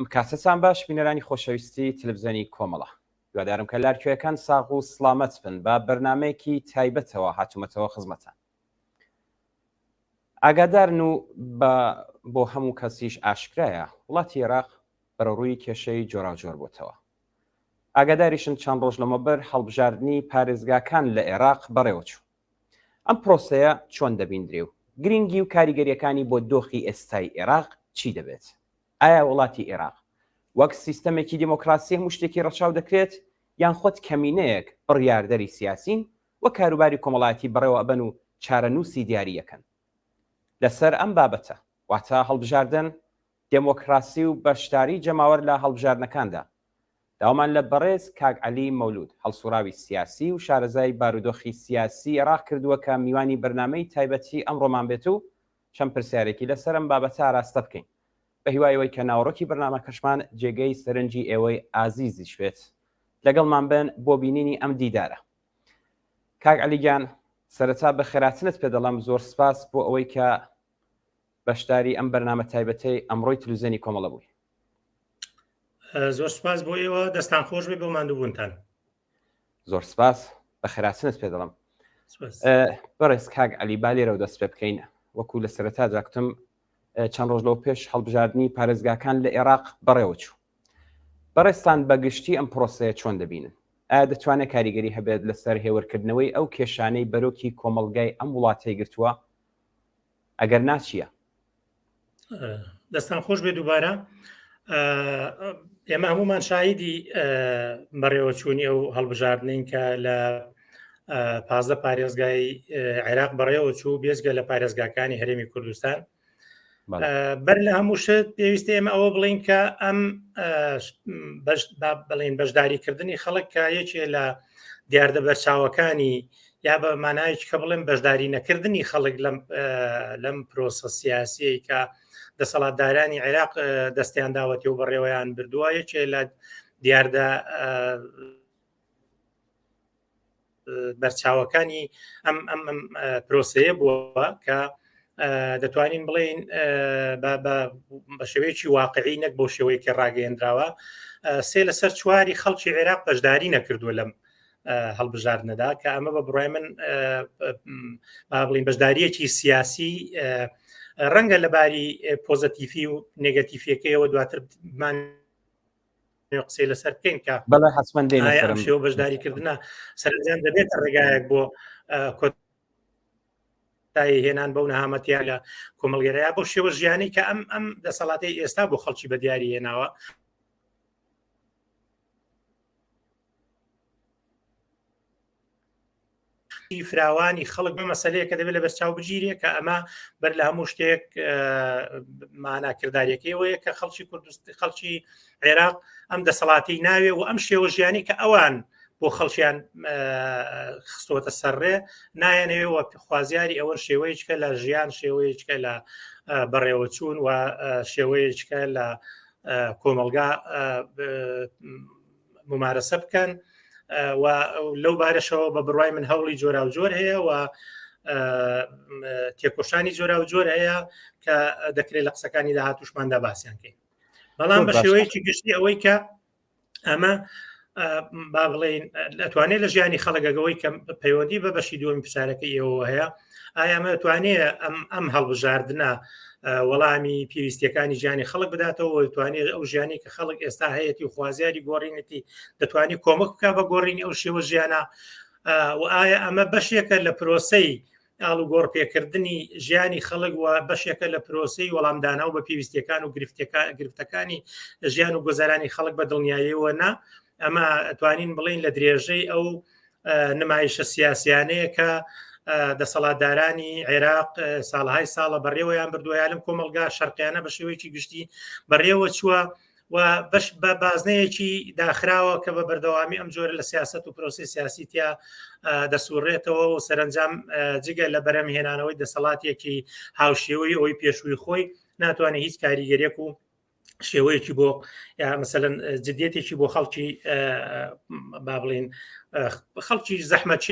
ئەم کاتەتان باش بینەرانی خۆشەویستی تەلەفزیۆنی کۆمەڵە هیوادارم کە لارکوێکان ساغ و سڵامەت بن بە بەرنمەیەکی تایبەتەوە هاتوومەتەوە خزمەتان ئاگادارن و بە بۆ هەموو کەسیش ئاشکرایە وڵاتی عێراق بەرەوڕووی کێشەی جۆراوجۆر بۆتەوە ئاگاداریشن چەند ڕۆژ لەمەبەر هەڵبژاردنی پارێزگاکان لە عێراق بەڕێوەچوو ئەم پرۆسەیە چۆن دەبیندرێ و گرنگی و کاریگەرییەکانی بۆ دۆخی ئێستای ئێراق چی دەبێت؟ ئایا وڵاتی ئێراق وەک سیستەمێکی دیمۆکراسی هەموو شتێکی ڕەچاو دەکرێت یان خود کەمینەیەک بڕیاردەری سیاسین و کاروباری کۆمەڵایەتی بەڕێوە ئەبەن و چارەنووسی دیاری ئەکەن؟ لەسەر ئەم بابەتە واتە هەڵبژاردن، دێمۆکراسی و بەشداری جەماوەر لە هەڵبژاردنەکاندا، داوامان لە بەڕێز کاک عەلی مەولوود، هەڵسووڕاوی سیاسی و شارەزای بارودۆخی سیاسی ئێراق کردووە کە میوانی بەرنامەی تایبەتی ئەمڕۆمان بێت و چەند پرسیارێکی لەسەر ئەم بابەتە ئاراستە بکەین. بە هیوای ئەوەی کە ناوەڕۆکی بەرنامەکەشمان جێگەی سەرنجی ئێوەی ئازیزیش بێت. لەگەڵمان بن بۆ بینینی ئەم دیدارە. کاک عەلی گیان سەرەتا بەخێرهاتنت پێ دەڵێم، زۆر سپاس بۆ ئەوەی کە بەشداری ئەم بەرنامە تایبەتەی ئەمڕۆی تلوزیۆنی کۆمەڵە بووی. زۆر سپاس بۆ ئێوە دەستان خۆش بێ بۆ ماندووبوونتان. زۆر سپاس بەخێرهاتنت پێ دەڵێم. بەڕێز کاک عەلی با لێرەوە دەست پێ بکەین وەکو لە سەرەتادا گوتم چەند ڕۆژ لەو پێش هەڵبژاردنی پارێزگاکان لە عێراق بەڕێوە چوو. بەڕێزتان بە گشتی ئەم پرۆسەیە چۆن دەبینن؟ ئایا دەتوانێت کاریگەری هەبێت لەسەر هێورکردنەوەی ئەو کێشانەی بەرۆکی کۆمەڵگای ئەم وڵاتەی گرتووە؟ ئەگەر نا چییە؟ دەستان خۆش بێ دووبارە ئێمە هەمومان شاهیدی بەڕێوەچوونی ئەو هەڵبژاردنین کە لە 15 پارێزگای عێراق بەڕێوە چوو بێزگە لە پارێزگاکانی هەرێمی کوردستان بەر لە هەموو شت پێویستە ئێمە ئەوە بڵین کە ئەم بڵین بەشداریکردنی خەڵک کە یەکێ لە دیاردە بەرچاوەکانی یا بە مانایەکی کە بڵێم بەشداری نەکردنی خەڵک لەم لەم پرۆسە سیاسیەی کە دەسەڵاتدارانی عێراق دەستیان داوەتی و بەڕێوەیان بردووە یەکێ لە دیاردە بەرچاوەکانی ئەم ئەم پرۆسەیە بووە کە دەتوانین بڵین بە شێوەیەکی واقعی نەک بۆ شێوەیەکی ڕاگەیەندراوە سێ لەسەر چواری خەڵکی عێراق بەشداری نەکردووە لەم هەڵبژاردنەدا کە ئەمە بە بڕای من با بڵین بەشداریەکی سیاسی ڕەنگە لەباری پۆزەتیفی و نگەتیفیەکەیەوە دواتر مان قسەی لەسەر بکەین کە بەڵێ حەتمەن دێینە ئایا ئەم شێوە بەشداریکردنە سەرەنجام دەبێتە ڕێگایەک بۆ کۆتایی هێنان بەو نەهامەتیە لە کۆمەڵگەرەیە بۆ شێوە ژیانی کە ئەم ئەم دەسەڵاتی ئێستا بۆ خەڵکی بە دیاری هێناوە فراوانی خەڵک بە مەسلەیە کە دەبێت لە بەرچاو بگیرێ کە ئەمە بەر لە هەموو شتێک مانا کرداریەکەیەوەیە کە خەڵکی کوردست خەڵکی عێراق ئەم دەسەڵاتی ناوێ و ئەم شێوە ژیانی کە ئەوان بۆ خەڵکیان خستوەتە سەرڕێ نایەنەوێ و خوازیاری ئەوە شێوەیەکە لە ژیان شێوەیەکە لە بەڕێوەچوون و شێوەیەکە لە کۆمەلگا ممارەسە بکەن و لەو بارەشەوە بە بڕای من هەوڵی جۆراوجۆر هەیە و تێکۆشانی جۆراوجۆر هەیە کە دەکرێت لە قسەکانی داهاتوشماندا باسییان کەین بەڵام بە شێوەیەکی گشتی ئەوەی کە ئەمە با بڵین ئەتوانێت لە ژیانی خەڵکەکەەوەی کە پەیوەندی بە بەشی دووەمی پرسیارەکە ئێوە هەیە ئایا ئەمە توانێ ئەم ئەم هەڵبژاردنە وەڵامی پێویستیەکانی ژیانی خەڵک بداتەوە توانێت ئەو ژیانی کە خەڵک ئێستا هەیەی و خوازیاری گۆڕینەتی دەتوانێت کۆمەک بکە بە گۆڕینی ئەو شێوە ژیانە و ئایا ئەمە بەشێکە لە پرۆسەی ئاڵوگۆڕ پێکردنی ژیانی خەڵک و بەشێکە لە پرۆسەی وەڵامدانەوە بە پێویستیەکان و گرفتەکانی ژیان و گۆزارانی خەڵک بە دڵنیاییەوە نا ئەمە توانین بڵین لە درێژەی ئەو نمایشە سیاسیانەیە کە دەسەڵاتدارانی عێراق ساڵهای ساڵە بەڕێوەیان بردووە یا لەم کۆمەلگا شەرقیانە بە شێوەیەکی گشتی بەڕێوە چووە و بەش بە بازنەیەکی داخراوە کە بە بەردەوامی ئەم جۆرە لە سیاست و پرۆسی سیاسی تیا دەسوڕێتەوە و سەرنجام جگە لە بەرەم هێنانەوەی دەسەڵاتێکی هاوشێوەی ئەوی پێشووی خۆی ناتوانێت هیچ کاریگەریەک و شێوەیەکی بۆ یا مثلەن جدیەتێکی بۆ خەڵکی با بڵین خەڵکی زەحمەت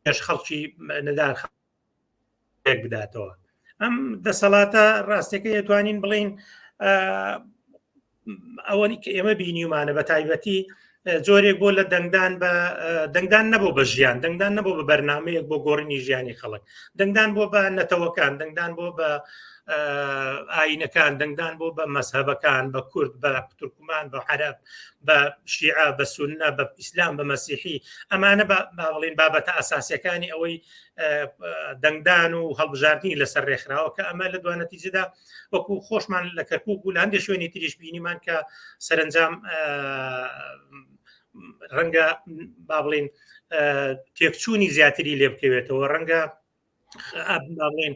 پێش خەڵکی نەدار بداتەوە. ئەم دەسەڵاتە ڕاستەکەی ئەتوانین بڵین ئەوەنی کە ئێمە بینیومانە بە تایبەتی جۆرێک بۆ لە دەنگدان بە دەنگدان نەبوو بە ژیان دەنگدان نەبوو بە بەرنمەیەک بۆ گۆڕینی ژیانی خەڵک دەنگدان بۆ بە نەتەوەکان دەنگدان بۆ بە ئاینەکان دەنگدان بۆ بە مەزهەبەکان بە کورد بە تورکمان بە عەرەب بە شیعە بە سوننە بە ئیسلام بە مەسیحی ئەمانە با بڵێن بابەتە ئەساسیەکانی ئەوەی دەنگدان و هەڵبژاردننی لەسەر ڕێکخراوە کە ئەمە لە دوانەتیجەدا وەکو خۆشمان لە کەرکک و لە هەندێک شوێنی تریش بینیمان کە سەرنجام ڕەنگە با بڵین تێکچوونی زیاتری لێ بکەوێتەوە ڕەنگە بڵێن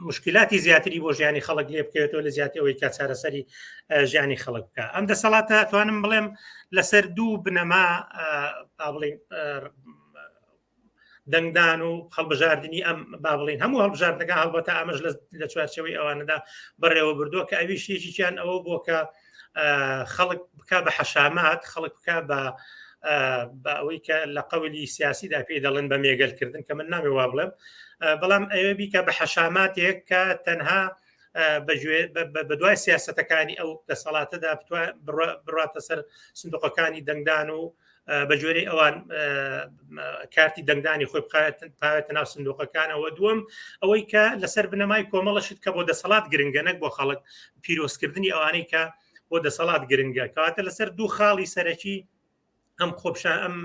مشکلاتی زیاتری بۆ ژیانی خەڵک لێ بکەوێتەوە لە زیاتی ئەوەی کە چارەسەری ژیانی خەڵک بکە ئەم دەسەڵاتە توانم بڵێم لەسەر دوو بنەما بڵێن دەنگدان و هەڵبژاردننی ئەم با بڵین هەموو هەڵبژاردنەکە هەڵبەتە ئەمەش لە چوارچەوەی ئەوانەدا بەڕێوە بردووە کە ئەویش یەکێکیان ئەوە بۆ کە خەڵک بک بە حەشامات خەڵک بک بە بە ئەوەی کە لە قەولی سیاسیدا پێی دەڵێن بە مێگەلکردن کە من نامێ وا بڵێم بەڵام ئەوێ بیکە بە حەشاماتێک کە تەنها بە دوای سیاستەکانی ئەو دەسەڵاتەدا بڕاتە سەر سندوقەکانی دەنگدان و بە جۆرەی ئەوان کارتی دەنگدانی خۆی بخاتە ناو سندوقەکانەوە دووەم ئەوەی کە لەسەر بنەمای کۆمەڵەشت کە بۆ دەسەڵات گرنگە نەک بۆ خەڵک پیرۆزکردنی ئەوانەی کە بۆ دەسەڵات گرنگە کەواتە لەسەر دوو خاڵی سەرەکی ئەم خۆپشان ئەم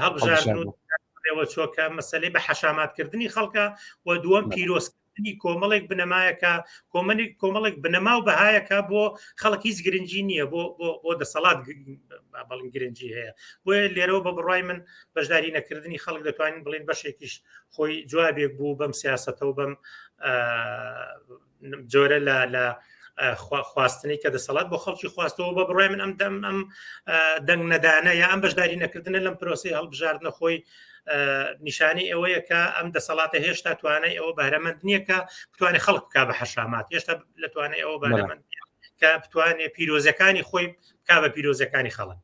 هەڵبژاردن و چۆکە مەسلەی بە حەشاماتکردنی خەڵکە و دووەم پیرۆز کردنی کۆمەڵێک بنەمایەکە کۆمەنێک کۆمەڵێک بنەما و بەهایەکە بۆ خەڵک هیچ گرنگی نییە بۆ بۆ دەسەڵات بەڵین گرنگی هەیە بۆیە لێرەوە بە بڕای من بەشداری نەکردنی خەڵک دەتوانین بڵین بەشێکیش خۆی جوابێک بوو بەم سیاستەوە بەم جۆرە لە لە خواستنی کە دەسەڵات بۆ خەڵکی خواستەوە بە بڕای من ئەم دەم ئەم دەنگ نەدانە یا ئەم بەشداری نەکردنە لەم پرۆسی هەڵبژاردنە خۆی نیشانەی ئەوەیە کە ئەم دەسەڵاتە هێشتا توانای ئەوە بەهرەمەند نییە کە بتوانێت خەڵک بک بە حەشامات هێشتا لە توانای ئەوە بەهرەمەند کە بتوانێت پیرۆزەکانی خۆی بک بە پیرۆزەکانی خەڵک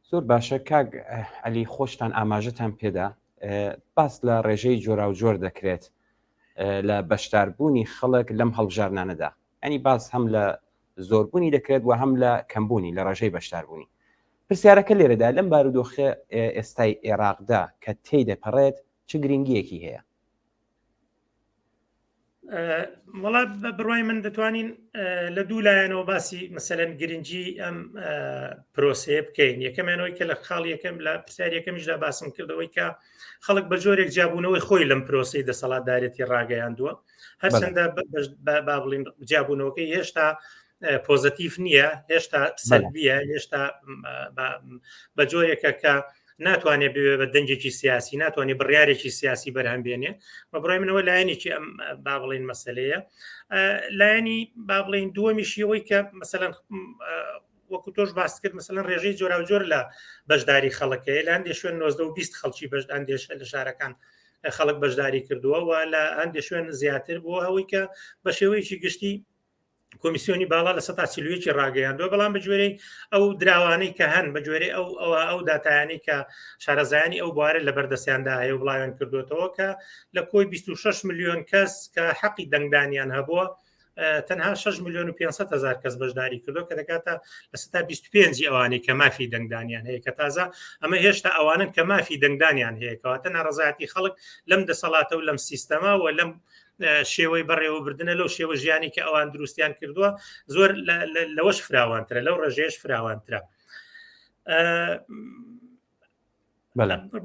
زۆر باشە کاک علی خۆشتان ئاماژەتان پێدا باس لە ڕێژەی جۆراوجۆر دەکرێت لە بەشداربوونی خەڵک لەم هەڵبژارنانەدا ئەنی باس هەم لە زۆربوونی دەکرێت و هەم لە کەمبوونی لە ڕێژەی بەشداربوونی پرسیارەکە لێرەدا لەم بارودۆخە ئێستای عێراقدا کە تێی دەپەڕێت چ گرنگیەکی هەیە؟ وڵا بە بڕای من دەتوانین لە دوو لایەنەوە باسی مەسەلەن گرنگی ئەم پرۆسەیە بکەین یەکەمیانەوەی کە لە خاڵ یەکەم لە پرسیار یەکەمیشدا باسم کردەوەی کە خەڵک بە جۆرێک جیابوونەوەی خۆی لەم پرۆسەی دەسەڵاتدارێتی ڕاگەیاندووە هەرچەندە با بڵین جیابوونەوەکەی هێشتا پۆزەتیف نییە هێشتا سەلبیە هێشتا بە جۆرێکە کە ناتوانێت بێ بە دەنگێکی سیاسی ناتوانێت بڕیارێکی سیاسی بەرهەم بێنێ بە بڕای منەوە لایەنێکی ئەم با بڵین مەسلەیە لایەنی با بڵین دووەمی شیەوەی کە مەسەەن وەکو تۆش باس کرد مەسەلەن ڕێژەی جۆراوجۆر لە بەشداری خەڵکەیە لە هەندێک شوێن 19 و 20 خەڵکی بەشد هەندێک لە شارەکان خەڵک بەشداری کردووە و لە هەندێک شوێن زیاتر بۆ ئەوەی کە بە شێوەیەکی گشتی کۆمیسیۆنی باڵا لە سەتا چلویەکی ڕاگەیاندووە بەڵام بە گوێرەی ئەو دراوانەی کە هەن بە گوێرەی ئەو ئەوە ئەو داتایانی کە شارەزایانی ئەو بوارە لە بەردەستیاندا هەیە و بڵاویان کردوێتەوە کە لە کۆی 26 میلیۆن کەس کە حەقی دەنگدانیان هەبووە تەنها 6 میلیۆن و 500 هزار کەس بەشداری کردو کە دەکاتە لە سەتا 25 ئەوانەی کە مافی دەنگدانیان هەیە کە تازە ئەمە هێشتا ئەوانن کە مافی دەنگدانیان هەیە کەواتە ناڕزایەتی خەڵک لەم دەسەڵاتە و لەم سیستەما و لەم شێوەی بەڕێوەبردنە لەو شێوە ژیانی کە ئەوان دروستیان کردووە زۆر لەوەش فراوانترە لەو ڕێژەیەش فراوانترە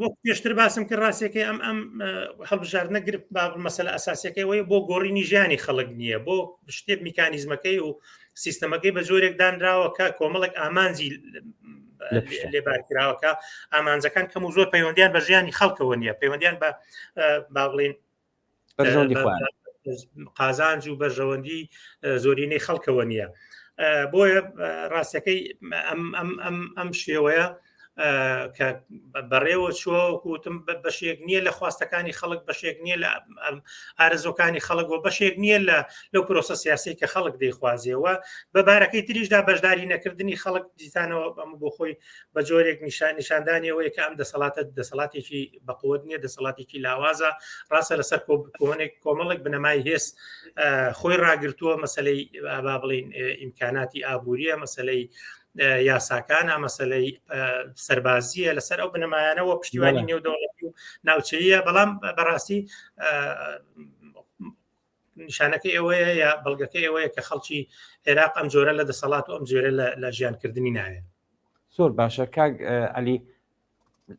بۆ پێشتر باسم کرد ڕاستەکەی ئەم ئەم هەڵبژاردنە گرفت با مەسەلە ئەساسیەکەی وەیە بۆ گۆڕینی ژیانی خەڵک نییە بۆ شتێک میکانیزمەکەی و سیستەمەکەی بە جۆرێک دانراوە کە کۆمەڵێک ئامانجی لێبارکراوەکە ئامانجەکان کەم و زۆر پەیوەندیان بە ژیانی خەڵکەوە نییە پەیوەندیان بە با بڵین بەرژەوەندی خۆیان قازانج و بەرژەوەندی زۆرینەی خەڵکەوە نییە بۆیە ڕاستەکەی ئەم ئەم ئەم ئەم شێوەیە. کە بەڕێوە چووە وەکوتم بەشێک نییە لە خواستەکانی خەڵک بەشێک نییە لە ئارەزۆکانی خەڵک و بەشێک نییە لە لەو پرۆسە سیاسی کە خەڵک دەیخوازیەوە بە بارەکەی تریشدا بەشداری نەکردنی خەڵک دیسانەوە ئەمە بۆ خۆی بە جۆرێک نیشان نیشاندانی ئەوەیە کە ئەم دەسەڵاتە دەسەڵاتێکی بەقوت نییە دەسەڵاتێکی لاوازە ڕاستە لەسەر کۆنێک کۆمەڵێک بنەمای هێز خۆی ڕاگرتووە مەسلەی با بڵین ئیمکاناتی ئابووریە مەسلەی یاساکانە مەسلەی سەربازیە لەسەر ئەو بنەمایانەوە پشتیوانی نێودەوڵەتی و ناوچەیە بەڵام بەڕاستی نیشانەکەی ئەوەیە یا بەڵگەکەی ئەوەیە کە خەڵکی عێراق ئەم جۆرە لە دەسەڵات و ئەم جۆرە لە ژیانکردنی ناوێت. زۆر باشە کاک عەلی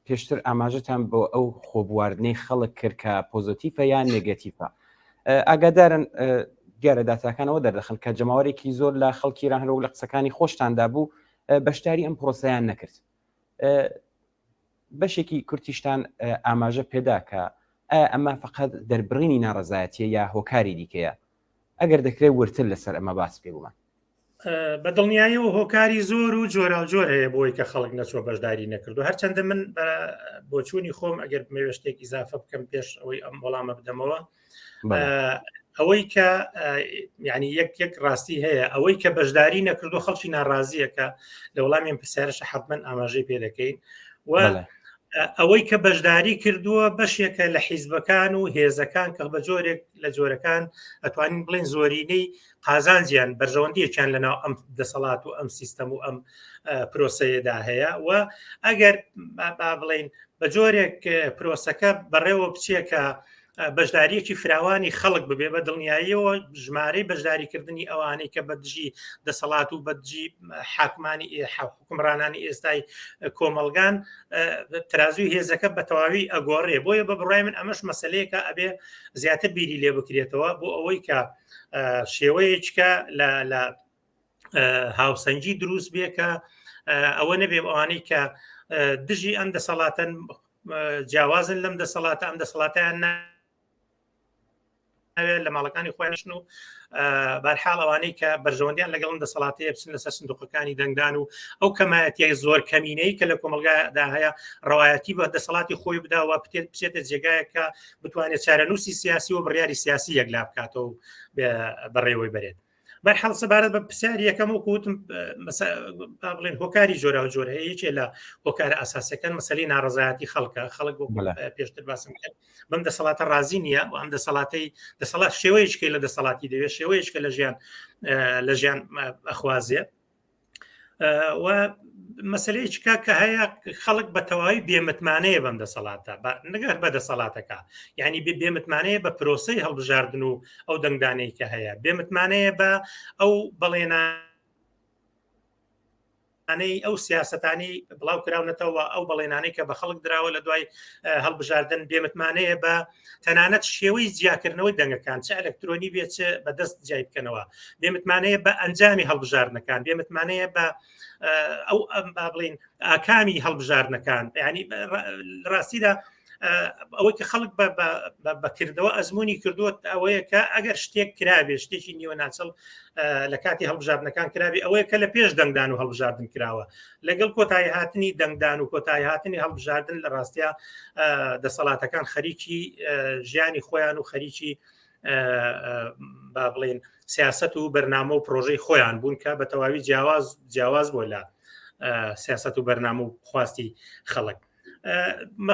پێشتر ئاماژەتان بۆ ئەو خۆبواردنەی خەڵک کرد کە پۆزۆتیفە یان نێگەتیفە ئاگادارن دیارە داتاکانەوە دەردەخن کە جەماوەرێکی زۆر لە خەڵکی ئێران هەروەک لە قسەکانی خۆشتاندا بوو بەشداری ئەم پرۆسەیان نەکرد بەشێکی کورتیشتان ئاماژە پێدا کە ئایا ئەمە فقط دەربڕینی ناڕەزایەتیە یا هۆکاری دیکەیە؟ ئەگەر دەکرێت ورتر لەسەر ئەمە باس بکەی بۆمان. بە دڵنیاییەوە هۆکاری زۆر و جۆراوجۆر هەیە بۆی کە خەڵک نەچوە بەشداری نەکردو هەرچەندە من بۆچوونی خۆم ئەگەر بمەوێت شتێک ئیزافە بکەم پێش ئەوەی ئەم وەڵامە بدەمەوە ئەوەی کە ینی یەک یەک ڕاستی هەیە ئەوەی کە بەشداری نەکردو خەڵکی ناڕازیەکە لە وەڵامی پرسیارش حتمما ئاماژەی پێ دەکەین و ئەوەی کە بەشداری کردووە بەشێکە لە حیزبەکان و هێزەکان کە بە جۆرێک لە جۆرەکان ئەتوانین بڵێن زۆرینەی قازانجیان بەرژەوەندیەکیان لەناو ئەم دەسەڵات و ئەم سیستەم و ئەم پرۆسەیەدا هەیە و ئەگەر با بڵین بە جۆرێک پرۆسەکە بەڕێوە بچێ کە بەشداریەکی فراوانی خەڵک ببێ بە دڵنیاییەوە ژمارەی بەشداریکردنی ئەوانەی کە بە دژی دەسەڵات و بە دژی حاکمانی حکومڕانانی ئێستای کۆمەڵگان ترازوی هێزەکە بە تەواوی ئەگۆڕێ بۆیە بە بڕای من ئەمەش مەسلەیەکە ئەبێ زیاتر بیری لێ بکرێتەوە بۆ ئەوەی کە شێوەیەکە لە لە هاوسەنگی دروست بێ کە ئەوە نەبێ ئەوانەی کە دژی ئەم دەسەڵاتن جیاوازن لەم دەسەڵاتە ئەم دەسەڵاتیان ناوێت لە ماڵەکانی خۆیانشن و بارحاڵ ئەوانەی کە بەرژەوەندیان لەگەڵم دەسەڵاتەیە بچن لەسەر سندوقەکانی دەنگدان و ئەو کەمایەتیای زۆر کەمینەی کە لە کۆمەلگادا هەیە ڕەوایەتی بە دەسەڵاتی خۆی بداوە بتێت بچێتە جێگایەکە بتوانێت چارەنووسی سیاسی و بڕیاری سیاسی یەکلا بکاتەوە و بەڕێوەی بەرێت. بەرحاڵ سەبارەت بە پرسیاری یەکەم وەکو وتم با بڵێن هۆکاری جۆراوجۆر هەیە یەکێ لە هۆکارە ئەساسەکان مەسەلەی ناڕەزایەتی خەڵکە خەڵک وەکو پێشتر باسم کرد بەم دەسەڵاتە ڕازی نییە و ئەم دەسەڵاتەی دەسەڵات شێوەیەکەی لە دەسەڵاتی دەوێت شێوەیەکە لە ژیان لە ژیان ئەخوازێ و مەسلەیەکە کە هەیە خەڵک بە تەواوی بێمتمانەیە بەم دەسەڵاتە نەگەر بە دەسەڵاتەکە یعنی بێمتمانەیە بە پرۆسەی هەڵبژاردن و ئەو دەنگدانەی کە هەیە بێمتمانەیە بە ئەو بەڵێنە ئەو سیاستانی بڵاو کراونەتەوە ئەو بەڵێنانەی کە بە خەڵک دراوە لە دوای هەڵبژاردن بێمتمانەیە بە تەنانەت شێوەی جیاکردنەوەی دەنگەکان چ ئەلکترۆنی بێت چ بە دەست جیای بکەنەوە بێمتمانەیە بە ئەنجامی هەڵبژاردنەکان بێمتمانەیە بە ئەو ئەم با بڵین ئاکامی هەڵبژاردنەکان ینی ڕاستیدا ئەوەی کە خەڵک بەکردەوە ئەزمموی کردووە ئەوەیە کە ئەگەر شتێک کرابێ شتێکی نیوە ناچڵ لە کاتی هەڵبژاردنەکان کرابی ئەوەیە کە لە پێش دەنگدان و هەڵبژاردن کراوە لەگەڵ کۆتایی هاتنی دەنگدان و کۆتایی هاتنی هەڵبژاردن لە ڕاستیا دەسەڵاتەکان خەریکی ژیانی خۆیان و خەریکی با بڵین سیاست و بەرنامە و پرۆژەی خۆیان بوون کە بە تەواوی جیاواز جیاواز بۆ لە سیاست و بەرنامە و خواستی خەڵک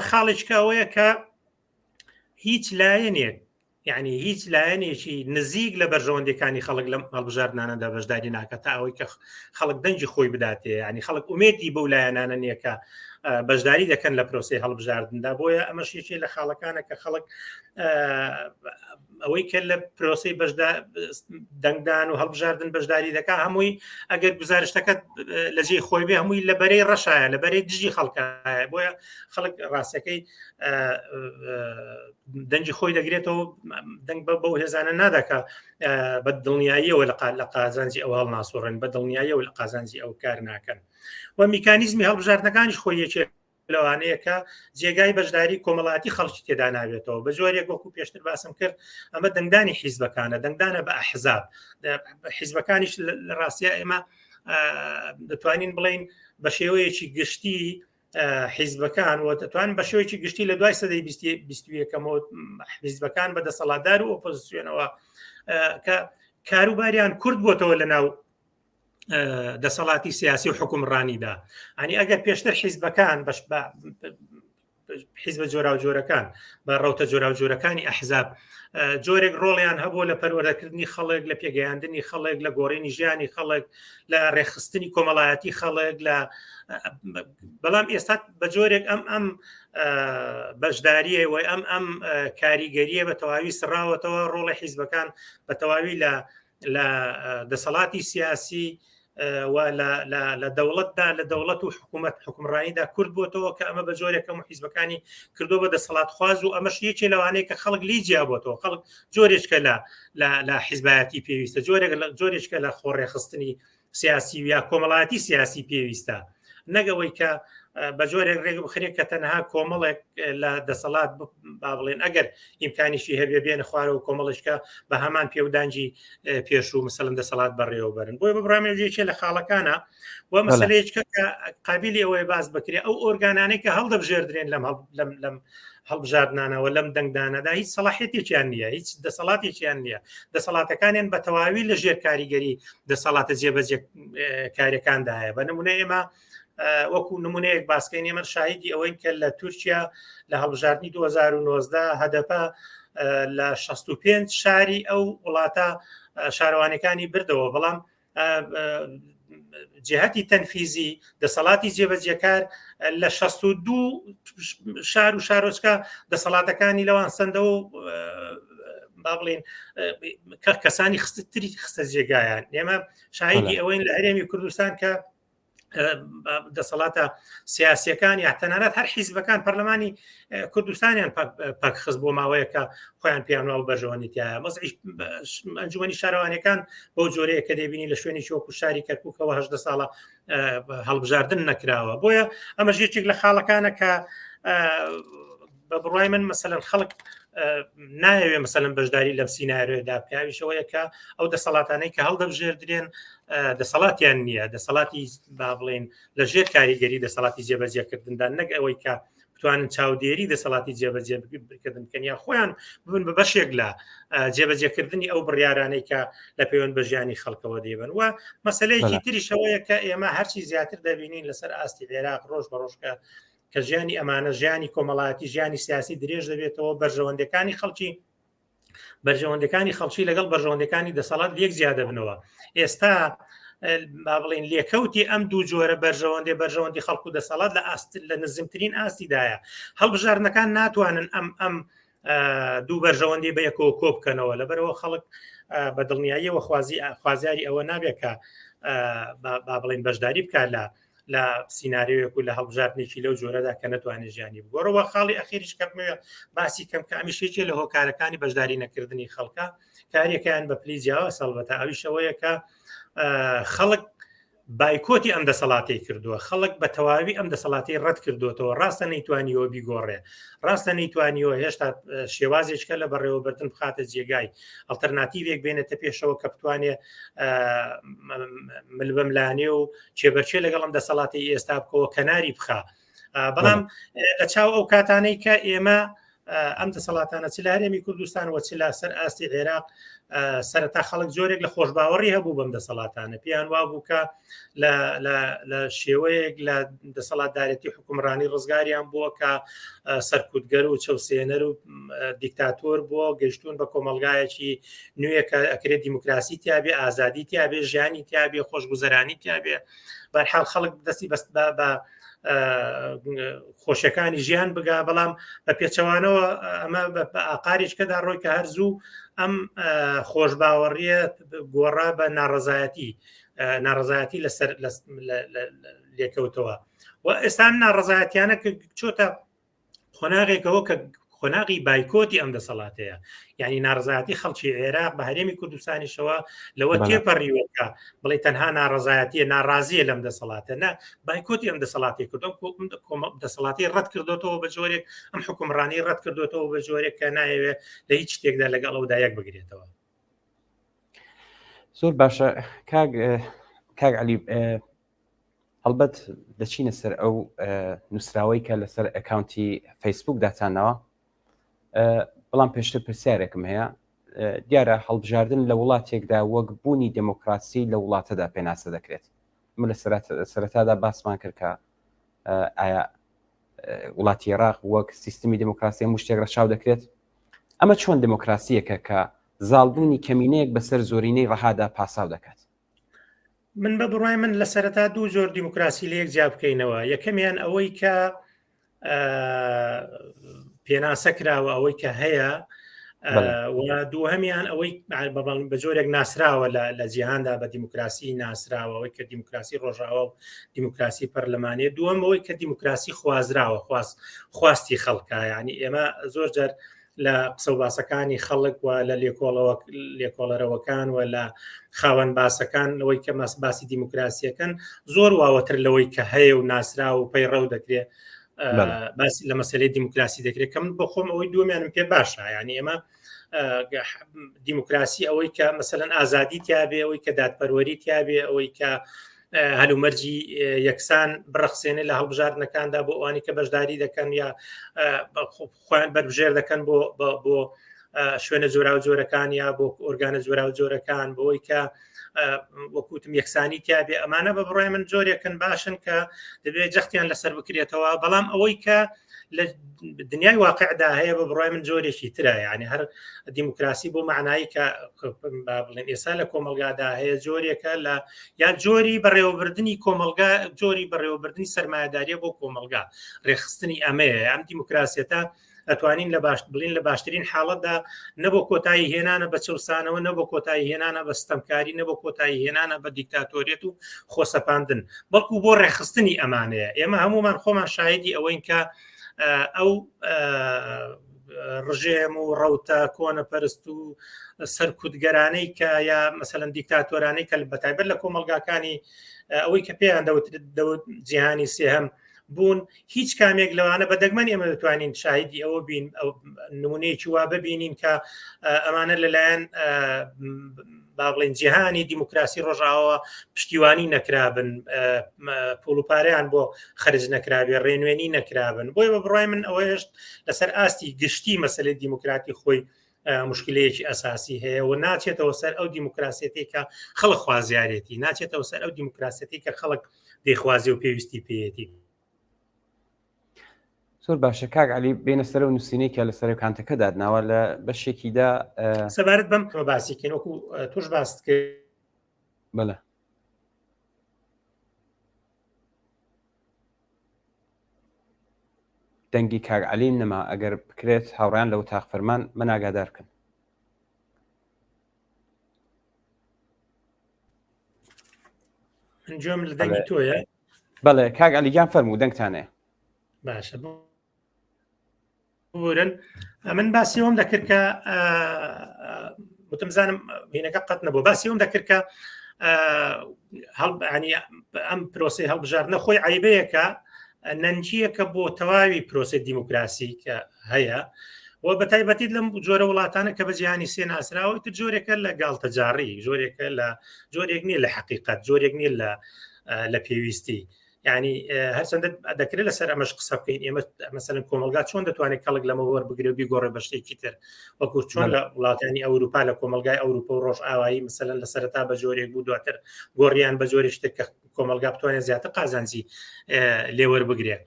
خاڵێککە ئەوەیە کە هیچ لایەنێک یعنی هیچ لایەنێکی نزیک لە بەرژەوەندیەکانی خەڵک لەم هەڵبژاردنانەدا بەشداری ناکات تا ئەوەی کە خەڵک دەنگی خۆی بداتێ ینی خەڵک ئومێدی بەو لایەنانە نییە کە بەشداری دەکەن لە پرۆسی هەڵبژاردندا بۆیە ئەمەش یەکێ لە خاڵەکانە کە خەڵک ئەوەی کە لە پرۆسی بەشدا دەنگدان و هەڵبژاردن بەشداری دەکا هەمووی ئەگەر گزارشتەکە لە جێی خۆی بێ هەمووی لە بەرەی ڕەشایە لە بەرەی دژی خەڵکایە بۆیە خەڵک ڕاستەکەی دەنگی خۆی دەگرێتەوە دەنگ بە بەو هێزانە ناداکە بە دڵنیاییەوە لە لە قازانجی ئەو هەڵ ناسوڕن بە دڵنیاییەوە لە قازانجی ئەو کار ناکەن و میکانیزمی هەڵبژاردنەکانیش خۆی یەکێک لەوانەیە کە جێگای بەشداری کۆمەڵاتی خەڵکی تێدا نابێتەوە بە جۆرێک وەکو پێشتر باسم کرد ئەمە دەنگدانی حیزبەکانە دەنگدانە بە ئەحزاب حیزبەکانیش لە ڕاستیا ئێمە دەتوانین بڵین بە شێوەیەکی گشتی. حیزبەکان و دەتوان بە شێوەیەکی گشتی لە دوای سەدەی بیستویەکەمەوە حیزبەکان بە دەسەڵاتدار و ئۆپۆزیسیۆنەوە کە کاروباریان کورد بۆتەوە لە ناو دەسەڵاتی سیاسی و حکومڕانیدا ئەنی ئەگەر پێشتر حیزبەکان بەش حیزبە جۆراوجۆرەکان بە ڕەوتە جۆراوجۆرەکانی ئەحزاب جۆرێک ڕۆڵیان هەبوو لە پەروەردەکردنی خەڵک لە پێگەیاندنی خەڵک لە گۆڕینی ژیانی خەڵک لە ڕێکخستنی کۆمەڵایەتی خەڵک لە بەڵام ئێستا بە جۆرێک ئەم ئەم بەشداریە و ئەم ئەم کاریگەریە بە تەواوی سڕاوەتەوە ڕۆڵی حیزبەکان بە تەواوی لە لە دەسەڵاتی سیاسی و لە دەوڵەتدا لە دەوڵەت و حکوومەت حکومڕانیدا کورد بۆتەوە کە ئەمە بە جۆرێکەم و حیزبەکانی کردو بە دەسەڵات خواز و ئەمەش یەکێ لەوانەیە کە خەڵک لی جیابەتەوە خەڵک جۆرێککە لە لە حیزبایەتی پێویستە جۆرێک لە جۆرێککە لە خۆڕێخستنی سیاسی و یا کۆمەڵایەتی سیاسی پێویستە نەگەوەی کە بە جۆرێک ڕێک بخرێت کە تەنها کۆمەڵێک لە دەسەڵات با بڵێن ئەگەر ئیمکانیشی هەبێ بێنە خوارەوە کۆمەڵشکە بە هەمان پێودانجی پێشوو مثلەن دەسەڵات بەڕێوەبەرن بۆیە بەبڕامێژێکێ لە خاڵەکانە و مەسلەیەکە کە قابلی ئەوەیە باس بکرێ ئەو ئۆرگانانەی کە هەڵدەبژێردرێن لەم لەم لەم هەڵبژاردنانەوە لەم دەنگدانەدا هیچ سەڵاحەتێکیان نییە هیچ دەسەڵاتێکیان نییە دەسەڵاتەکانیان بە تەواوی لە ژێر کاریگەری دەسەڵاتە جێبەجێ کارەکاندایە بە نمونە ئێمە وەکو نمونەیەک باسکەین ئێمە شاهیدی ئەوەین کە لە تورکیا لە هەڵبژاردننی 2019 هەدەپە لە 65 شاری ئەو وڵاتە شارەوانەکانی بردەوە بەڵام جهتی تەنفیزی دەسەڵاتی جێبەجێکار لە 62 شار و شارۆچکە دەسەڵاتەکانی لەوان سندەوە با بڵین کە کەسانی خستتری خستە جێگایان ئێمە شاهیدی ئەوەین لە هەرێمی کوردستان کە دەسەڵاتە سیاسەکان یا تەنانەت هەر حیزبەکان پەرلەمانی کوردستانیان پاکخست بۆ ماوەیەکە خۆیان پێیان و بەرژەوەندی تایە مەزعی ئەنجومەنی شارەوانەکان بەو جۆرەیە کە دەبینی لە شوێنی وەکو شاری کەرکووکەوە هەدە ساڵە هەڵبژاردن نەکراوە بۆیە ئەمەش یەکێک لە خاڵەکانە کە بە بڕای من مەسەلەن خەڵک نایەوێ مەسەلەن بەشداری لەم سیناریۆدا پیاویشەوەیە کە ئەو دەسەڵاتانەی کە هەڵدەبژێردرێن دەسەڵاتیان نییە دەسەڵاتی با بڵێن لە ژێر کاریگەری دەسەڵاتی جێبەجێکردندا نەک ئەوەی کە بتوانن چاودێری دەسەڵاتی جێبەجێ بکردن بکەن یا خۆیان ببن بە بەشێک لە جێبەجێکردنی ئەو بڕیارانەی کە لە پەیوەند بە ژیانی خەڵکەوە دەیبن و مەسلەیەکی تریشەوەیە کە ئێمە هەرچی زیاتر دەبینین لەسەر ئاستی عێراق ڕۆژ بە ڕۆژکە کە ژیانی ئەمانە ژیانی کۆمەڵایەتی ژیانی سیاسی درێژ دەبێتەوە بەرژەوەندەکانی خەڵکی بەرژەوەندەکانی خەڵکی لەگەڵ بەرژەوەندەکانی دەسەڵات لێک جیا دەبنەوە ئێستا با بڵین لێکەوتی ئەم دوو جۆرە بەرژەوەندی بەرژەوەندی خەڵکو و دەسەڵات لە ئاست لە نزمترین ئاستیدایە هەڵبژاردنەکان ناتوانن ئەم ئەم دوو بەرژەوەندی بە یەکەوە کۆ بکەنەوە لەبەرەوە خەڵک بە دڵنیاییەوە خوازی خوازیاری ئەوە نابێت کە با بڵین بەشداری بکات لە لە سیناریۆیەک و لە هەڵبژاردنێکی لەو جۆرەدا کە نەتوانێت ژیانی بگۆڕەوە خاڵی ئەخیریش کە بمەوێ باسی کەم کە ئەمیش یەکێ لە هۆکارەکانی بەشداری نەکردنی خەڵکە کارێکیان بە پلی جیاوە سەڵبەتە ئەویشەوەیە کە خەڵک بایکۆتی ئەم دەسەڵاتی کردووە خەڵک بە تەواوی ئەم دەسەڵاتی ڕەت کردوێتەوە ڕاستە نەیتوانیەوە بیگۆڕێ ڕاستە نەیتوانیەوە هێشتا شێوازێککە لە بەڕێوەبردن بخاتە جێگای ئەڵتەرناتیڤێک بێنێتە پێشەوە کە بتوانێ ملبەملانێ و کێبەرکێ لەگەڵ ئەم دەسەڵاتی ئێستا بکەوە کەناری بخە بەڵام لە چاو ئەو کاتانەی کە ئێمە ئەم دەسەڵاتانە چ لە هەرێمی کوردستان و چ لە سەر ئاستی عێراق سەرەتا خەڵک جۆرێک لە خۆشباوەڕی هەبوو بەم دەسەڵاتانە پێیان وابوو کە لە شێوەیەک لە دەسەڵاتدارێتی حکومڕانی ڕزگاریان بووە کە سەرکوتگەر و چەوسێنەر و دیکتاتۆر بووە گەشتون بە کۆمەلگایەکی نوێ کە ئەکرێت دیموکراسی تیاابێ ئازادی تیاابێ ژیانی تیاابێ خۆشگوزەرانی تیاابێ بەرحاڵ خەڵک دەستی بەست بە خۆشیەکانی ژیان بگا بەڵام بە پێچەوانەوە ئەمە بە ئاقاریشکەدا ڕۆی کە هەر زوو ئەم خۆشباوەڕیە گۆڕا بە ناڕزایەتی ناڕزایەتی لەسەر لێکەوتەوە و ئێستا ناڕزایەتیانە کە چۆتە قۆناغێکەوە کە قۆناغی بایکۆتی ئەم دەسەڵاتەیە یعنی ناڕزایەتی خەڵکی عێراق بە هەرێمی کوردستانیشەوە لەوە تێپەڕیوەکە بڵێ تەنها ناڕزایەتیە ناڕازیە لەم دەسەڵاتە نە بایکۆتی ئەم دەسەڵاتی کردم دەسەڵاتی ڕەت کردوتەوە بە جۆرێک ئەم حکومڕانی ڕەت کردوتەوە بە جۆرێک کە نایەوێ لە هیچ شتێکدا لەگەڵ ئەودا یەک بگرێتەوە زۆر باشە کاک کاک علی. هەڵبەت دەچینە سەر ئەو نووسراوەی کە لەسەر ئەکاونتی فەیسبوک داتانەوە بەڵام پێشتر پرسیارێکم هەیە دیارە هەڵبژاردن لە وڵاتێکدا وەک بوونی دموکراسی لە وڵاتەدا پێناسە دەکرێت من لە سەرەتادا باسمان کرد کە ئایا وڵاتی عێراق وەک سیستمی دموکراسی هەموو شتێک ڕەچاو دەکرێت ئەمە چۆن دموکراسیەکە کە زاڵبوونی کەمینەیەک بەسەر زۆرینەی ڕەهادا پاساو دەکات من بە بڕای من لە سەرەتا دوو جۆر دیموکراسی لە یەک جیا بکەینەوە یەکەمیان ئەوەی کە پێناسە کراوە ئەوەی کە هەیە دووهەمیان ئەوەی بە جۆرێک ناسراوە لە جیهاندا بە دیموکراسی ناسراوە ئەوەی کە دیموکراسی ڕۆژاوە و دیموکراسی پەرلەمانیە دووەم ئەوەی کە دیموکراسی خوازراوە خواست خواستی خەڵکە ینی ئێمە زۆر جار لە قسە و باسەکانی خەڵک و لە لێکۆڵەوە لێکۆڵەرەوەکان و لە خاوەن باسەکان لەوەی کە ماس باسی دیموکراسیەکەن زۆر واوەتر لەوەی کە هەیە و ناسرا و پەیڕەو دەکرێت باسی لە مەسلەی دیموکراسی دەکرێت کە من بۆ خۆم ئەوەی دومیانم پێ باشە یعنی ئێمە دیموکراسی ئەوەی کە مەسەەن ئازادی تیاابێ ئەوەی کە دادپەروەری تیاابێ ئەوەی کە هەلومەرجی یەکسان بڕەخسێنێ لە هەڵبژاردنەکاندا بۆ ئەوانی کە بەشداری دەکەن یا خۆیان بەربژێر دەکەن بۆ بۆ شوێنە جۆرا و جۆرەکان یا بۆ ئۆرگانە جۆرا و جۆرەکان بۆی کە وەکوتم یەکسانی تیاابێ ئەمانە بە بڕای من جۆرێکن باشن کە دەبێت جەختیان لەسەر بکرێتەوە بەڵام ئەوەی کە لە دنیای واقعدا هەیە بە بڕای من جۆرێکی ترە یعنی هەر دیموکراسی بۆ معنایی کە بڵێن ئێستا لە کۆمەلگادا هەیە جۆرێکە لە یان جۆری بەڕێوەبردنی کۆمەلگا جۆری بەڕێوەبردنی سرمایهداریە بۆ کۆمەلگا ڕێکخستنی ئەمەیە ئەم دیموکراسیەتە ئەتوانین لە باش بڵین لە باشترین حاڵەتدا نە بۆ کۆتایی هێنانە بە چەوسانەوە نە بۆ کۆتایی هێنانە بە ستەمکاری نە بۆ کۆتایی هێنانە بە دیکتاتۆریەت و خۆسەپاندن بەڵکو بۆ ڕێکخستنی ئەمانەیە ئێمە هەمومان خۆمان شاهدی ئەوەین کە ئەو ڕژێم و ڕەوتە کۆنەپەرست و سەرکوتگەرانەی کە یا مەسەلەن دیکتاتۆرانەی کە بەتایبەت لە کۆمەلگاکانی ئەوەی کە پێیان دەوترێت دەوت جیهانی سێهەم بوون هیچ کامێک لەوانە بە دەگمەن ئێمە دەتوانین شاهیدی ئەوە بین نمونەیەکی وا ببینین کە ئەمانە لەلایەن با بڵێن جیهانی دیموکراسی ڕۆژاوە پشتیوانی نەکرابن پوڵ و پارەیان بۆ خرج نەکرابێ ڕێنوێنی نەکرابن بۆیە بە بڕای من ئەوە هێشت لەسەر ئاستی گشتی مەسلەی دیموکراتی خۆی مشکلەیەکی ئەساسی هەیە و ناچێتەوە سەر ئەو دیموکراسیەتی کە خەڵک خوازیارێتی ناچێتەوە سەر ئەو دیموکراسیەتی کە خەڵک دەیخوازی و پێویستی پێیەتی. زۆر باشە کاک علی بینە سەر و نووسینەی کە لە سەرکانتەکە دادناوە لە بەشێکیدا سەبارەت بەم کە باسی کەین وەکو توش باست کرد بەڵێ دەنگی کاک عەلیم نەما ئەگەر بکرێت هاوڕیان لە وتاق فەرمان من ئاگادار بکەن. من گوێم لە دەنگی تۆیە بەڵێ کاک عەلی گیان فەرموو دەنگتانەیە باشە ببورن من باسی ئەوم دەکرد کە وتم زانم هینەکە قەت نەبوو باسی ئەوم دەکرد کە ینی ئەم پرۆسی هەڵبژاردنە خۆی عیبەیەکە نەنجیەکە بۆ تەواوی پرۆسی دیموکراسی کە هەیە و بە تایبەتی لەم جۆرە وڵاتانە کە بە جیهانی سێ ناسراوە تر جۆرێکە لە گاڵتەجاڕی جۆرێکە لە جۆرێک نییە لە حقیقت جۆرێک نییە لە لە پێویستی ینی هەرچەندە دەکرێت لەسەر ئەمەش قسە بکەین ئێمە مەسەن کۆمەلگا چۆن دەتوانێت کەڵک لەمە وەربگرێ و بیگۆڕێ بە شتێکی تر وەکو چۆن لە وڵاتانی ئەوروپا لە کۆمەلگای ئەوروپا و ڕۆژ ئاوایی مەسەلەن لە سەرەتا بە جۆرێک بوو دواتر گۆڕیان بە جۆری شتێک کە کۆمەلگا بتوانێت زیاتر قازانجی لێوەربگرێ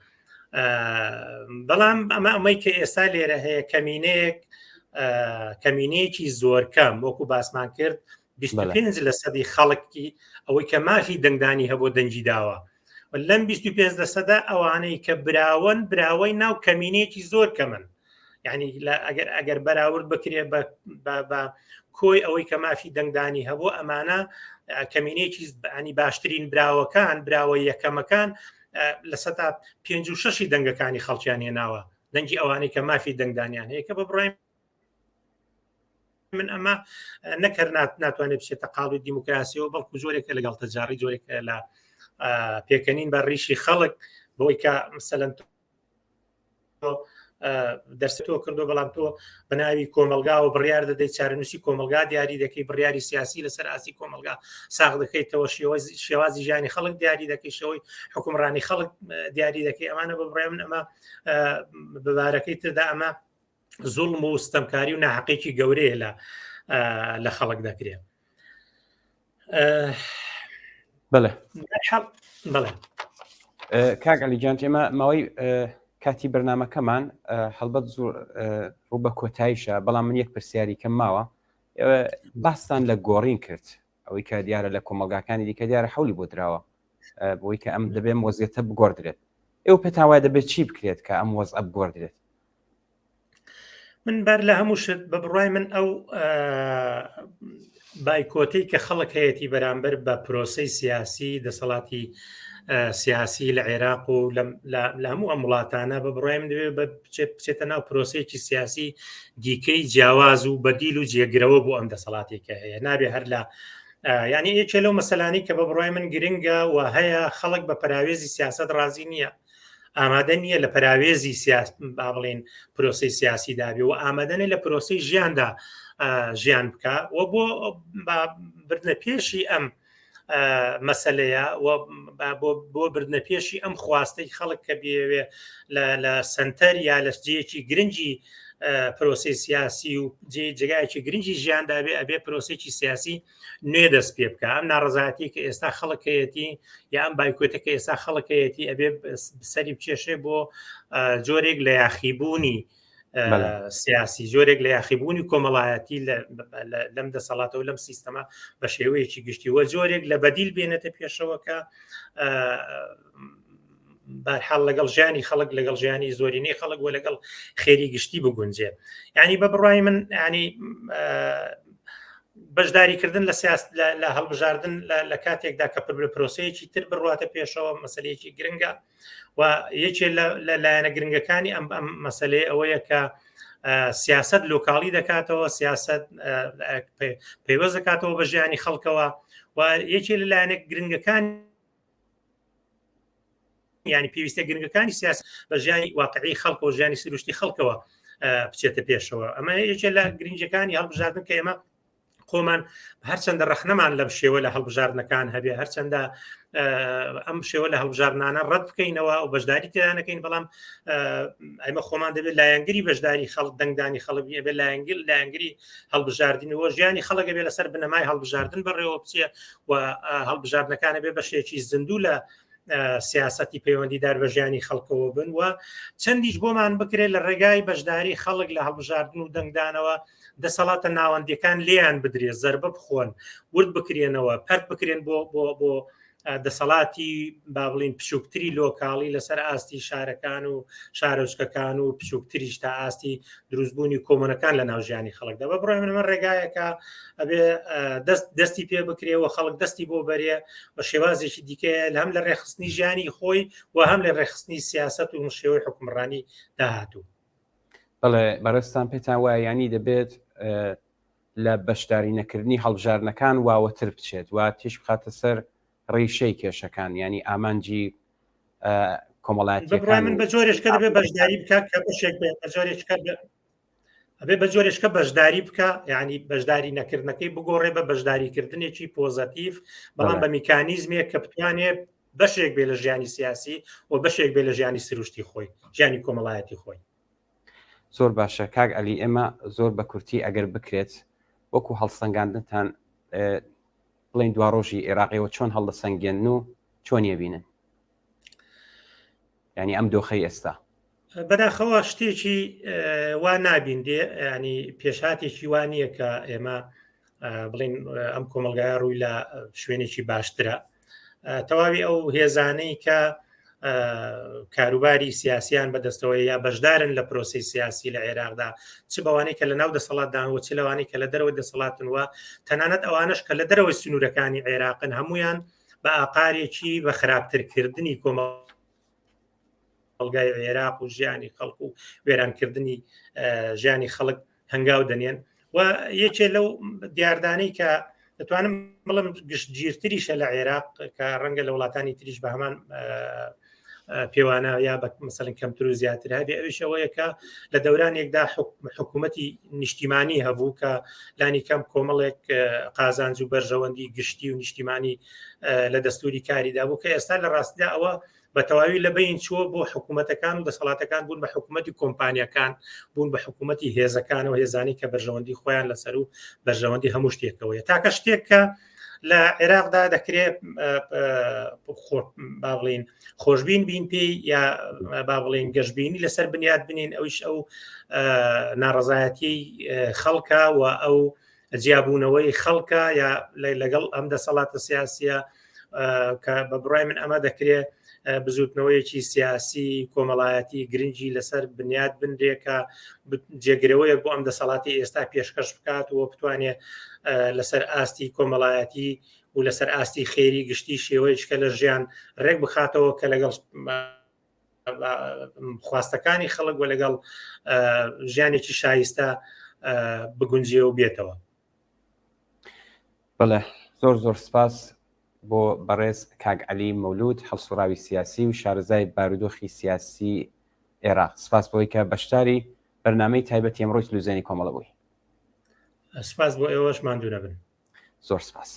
بەڵام ئەمە ئەمەی کە ئێستا لێرە هەیە کەمینەیەک کەمینەیەکی زۆر کەم وەکو باسمان کرد 25 لە سەدی خەڵکی ئەوەی کە مافی دەنگدانی هەبوو دەنگی داوە لەم 25 لە سەدا ئەوانەی کە براوەن براوەی ناو کەمینەیەکی زۆر کەمن یعنی ئەگەر ئەگەر بەراورد بکرێ بە کۆی ئەوەی کە مافی دەنگدانی هەبوو ئەمانە کەمینەیەکی ینی باشترین براوەکان براوە یەکەمەکان لە سەتا پێ و شەشی دەنگەکانی خەڵکیان هێناوە دەنگی ئەوانەی کە مافی دەنگدانیان هەیە کە بە بڕای من ئەمە نەکەر ناتوانێت بچێتە قاڵی دیموکراسیەوە بەڵکو جۆرێکە لەگەڵ تەجاری جۆرێکە لە پێکەنین بە ڕیشی خەڵک بۆی کە مەسەلەن. دەرس تۆ کردو بەڵام تۆ بە ناوی کۆمەلگاوە بڕیار دەدەیت چارەنووسی کۆمەلگا دیاری دەکەی بڕیاری سیاسی لەسەر ئاسی کۆمەلگا ساغ دەکەیتەوە شێوازی ژیانی خەڵک دیاری دەکەی شێوەی حکومڕانی خەڵک دیاری دەکەی ئەمانە بە بڕای من ئەمە ببارەکەی تردا ئەمە زوڵم و ستەمکاری و ناحەقێکی گەورەیە لە لە خەڵک دەکرێت بەڵێ بەڵێ کاک علی گیان ئێمە ماوەی کاتی بەرنمەکەمان هەڵبەت زۆر ڕوو بە کۆتاییشە بەڵام من یەک پرسیاری کەم ماوە باستان لە گۆڕین کرد ئەوەی کە دیارە لە کۆمەلگاکانی دیکە دیارە حولی بۆ دراوە بۆی کە ئەم دەبێم وەزیەتە بگۆڕدرێت ئێوە پێتان وایە دەبێت چی بکرێت کە ئەم وەزعە بگۆڕدرێت من بەر لە هەموو شت بە بڕای من ئەو بایکۆتەی کە خەڵک هەیەی بەرامبەر بە پرۆسی سیاسی دەسەڵاتی سیاسی لە عێراق و لە هەموو ئەم وڵاتانە بە بڕای من دەبێت بچێتە ناو پرۆسەیەکی سیاسی دیکەی جیاواز و بەدیل و جێگرەوە بۆ ئەم دەسەڵاتێکە هەیە نابێ هەر لە یعنی یەکێ لەو مەسەلانی کە بە بڕای من گرنگە و هەیە خەڵک بە پەراوێزی سیاست ڕازی نییە ئامادە نییە لە پەراوێزی سیاس با بڵێن پرۆسی سیاسی دابێ و ئامادەنێ لە پرۆسی ژیاندا ژیان بکە و بۆ بردنە پێشی ئەم مەسلەیە بۆ بردنە پێشی ئەم خواستەی خەڵک کە بێوێ لە سنتەر یا لە جێیەکی گرنگی پرۆسی سیاسی و جێ جێگایەکی گرنگی ژیاندا بێ ئەبێ پرۆسێکی سیاسی نوێ دەست پێ بکە ئەم ناڕزایەتی کە ئێستا خەڵکەیەتی یا ئەم بایکۆتە کە ئێستا خەڵکەیەتی ئەبێ سەری بکێشێ بۆ جۆرێک لە یاخیبوونی سیاسی جۆرێک لە یاخیبوونی کۆمەڵایەتی لەم دەسەڵاتەوە لەم سیستەمە بە شێوەیەکی گشتی وە جۆرێک لە بەدیل بێنێتە پێشەوە کە بارحاڵ لەگەڵ ژیانی خەڵک لەگەڵ ژیانی زۆرینەی خەڵک و لەگەڵ خێری گشتی بگونجێ ینی بە بڕای من ینی بەشداریکردن لە سیاست لە هەڵبژاردن لە کاتێکدا کە پر پرۆسەیەکی تر بڕاتە پێشەوە مەسلەیەکی گرنگە و یەکێ لە لایەنە گرنگەکانی ئەم ئەم مەسلەیە ئەوەیە کە سیاست لۆکاڵی دەکاتەوە سیاست پەیوەست دەکاتەوە بە ژیانی خەڵکەوە و یەکێ لە لایەنە گرنگەکان ینی پێویستە گرنگەکانی سیاس بە ژیانی واقعی خەڵک و ژیانی سروشتی خەڵکەوە بچێتە پێشەوە ئەمە یەکێ لە گرنگەکانی هەڵبژاردن کە ئێمە خۆمان هەرچەندە ڕەخنەمان لەم شێوە لە هەڵبژاردنەکان هەبێ هەرچەندە ئەم شێوە لە هەڵبژاردنانە ڕەت بکەینەوە و بەشداری تێدانەکەین بەڵام ئەمە خۆمان دەبێت لایەنگری بەشداری خەڵک دەنگدانی خەڵک بێ لایەنگر لایەنگری هەڵبژاردنەوە ژیانی خەڵک بێ لەسەر بنەمای هەڵبژاردن بەڕێوە بچێ و هەڵبژاردنەکانە بێ بەشێکی زیندوو لە سیاستی پەیوەندیدار بە ژیانی خەڵکەوە بن و چەندیش بۆمان بکرێت لە ڕێگای بەشداری خەڵک لە هەڵبژاردن و دەنگدانەوە دەسەڵاتە ناوەندیەکان لێیان بدرێت زربە بخۆن ورد بکرێنەوە پەرت بکرێن بۆ بۆ بۆ دەسەڵاتی با بڵین بچووکتری لۆکاڵی لەسەر ئاستی شارەکان و شارۆچکەکان و بچووکتریش تا ئاستی دروستبوونی کۆمۆنەکان لە ناو ژیانی خەڵکدا بە بڕای منمە ڕێگایەکە ئەبێ دەست دەستی پێ بکرێ و خەڵک دەستی بۆ بەرێ بە شێوازێکی دیکەیە لە هەم لە ڕێخستنی ژیانی خۆی و هەم لە ڕێخستنی سیاست و شێوەی حکومڕانی داهاتوو. بەڵێ بەڕێزتان پێتان وایە یانی دەبێت لە بەشداری نەکردنی هەڵبژاردنەکان واوەتر بچێت و تیش بخاتە سەر ڕیشەی کێشەکان ینی ئامانجی کۆمەڵایەتیەکان من بە جۆرێککە دەبێت بەشداری بکات کە بەشێک بێت بە جۆرێککە ئەبێ بە جۆرێککە بەشداری بکە یعنی بەشداری نەکردنەکەی بگۆڕێ بە بەشداریکردنێکی پۆزەتیف بەڵام بە میکانیزمێک کە بتوانێت بەشێک بێ لە ژیانی سیاسی و بەشێک بێ لە ژیانی سروشتی خۆی ژیانی کۆمەڵایەتی خۆی زۆر باشە کاک عەلی ئێمە زۆر بە کورتی ئەگەر بکرێت وەکو هەڵسەنگاندنتان بڵین دوا ڕۆژی عێراقیەوە چۆن هەڵدەسەنگێن و چۆن یەبینن ینی ئەم دۆخەی ئێستا بەداخەوە شتێکی وا نابیندێ ینی پێشهاتێکی وا نییە کە ئێمە بڵین ئەم کۆمەلگایە ڕووی لە شوێنێکی باشترە تەواوی ئەو هێزانەی کە کاروباری سیاسیان بەدەستەوە یا بەشدارن لە پرۆسی سیاسی لە عێراقدا چ بەوانەی کە لە ناو دەسەڵاتدان و چ لەوانەی کە لە دەرەوەی دەسەڵاتن وە تەنانەت ئەوانش کە لە دەرەوەی سنوورەکانی عێراقن هەمویان بە ئاقارێکی بە خراپترکردنی کۆمەڵگای عێراق و ژیانی خەڵک و وێرانکردنی ژیانی خەڵک هەنگاو دەنێن و یەکێ لەو دیاردانەی کە دەتوانم بڵم گشتگیرتریشە لە عێراق کە ڕەنگە لە وڵاتانی تریش بە هەمان پێوانە یا بە مەسەلەن کەمتر و زیاتر هەبێ ئەویش ئەوەیە کە لە دەورانێکدا حکوومەتی نیشتیمانی هەبوو کە لانی کەم کۆمەڵێک قازانج و بەرژەوەندی گشتی و نیشتیمانی لە دەستوری کاریدا بوو کە ئێستا لە ڕاستیدا ئەوە بە تەواوی لە بین چووە بۆ حکوومەتەکان و دەسەڵاتەکان بوون بە حکوومەتی کۆمپانیەکان بوون بە حکوومەتی هێزەکان و هێزانی کە بەرژەوەندی خۆیان لەسەر و بەرژەوەندی هەموو شتێکەوەیە تاکە شتێک کە لە عێراقدا دەکرێت با بڵین خۆشبین بین پێی یا با بڵین گەشتبینی لەسەر بنیاد بنین ئەوش ئەو ناڕزایەتی خەڵکە و ئەو جیابوونەوەی خەڵکە یا لەگەڵ ئەم دەسەڵاتە سیاسیە کە بە بڕای من ئەمە دەکرێت بزوتنەوەیەکی سیاسی کۆمەڵایەتی گرنگی لەسەر بنیاد بنرێ کە جێگرەوەیەک بۆ ئەم دەسەڵاتی ئێستا پێشکەش بکات و بتوانێت لەسەر ئاستی کۆمەڵایەتی و لەسەر ئاستی خێری گشتی شێوەیەکە لە ژیان ڕێک بخاتەوە کە لەگەڵ خواستەکانی خەڵک و لەگەڵ ژیانێکی شایستە بگونجێ و بێتەوە. بەڵێ زۆر زۆر سپاس بۆ بەڕێز کاک عەلی مەولود هەڵسوڕاوی سیاسی و شارەزای بارودۆخی سیاسی عێراق سپاس بۆی کە بەشداری بەرنامەی تایبەتی ئەمڕۆی تلویزیۆنی کۆمەڵە بووی. سپاس بۆ ئێوەش ماندوو نەبن. زۆر سپاس.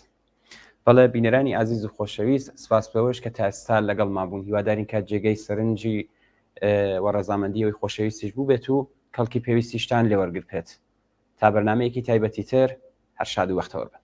بەڵێ بینەرانی ئازیز و خۆشەویست سپاس بەوەش کە تا ئێستا لەگەڵمان بوون هیوادارین کە جێگەی سەرنجی و ڕەزامەندیەوەی خۆشەویستیش بوو بێت و کەڵکی پێویستیشتان لێوەرگرتبێت تا بەرنمەیەکی تایبەتی تر هەر شاد و بەختەوەر بن.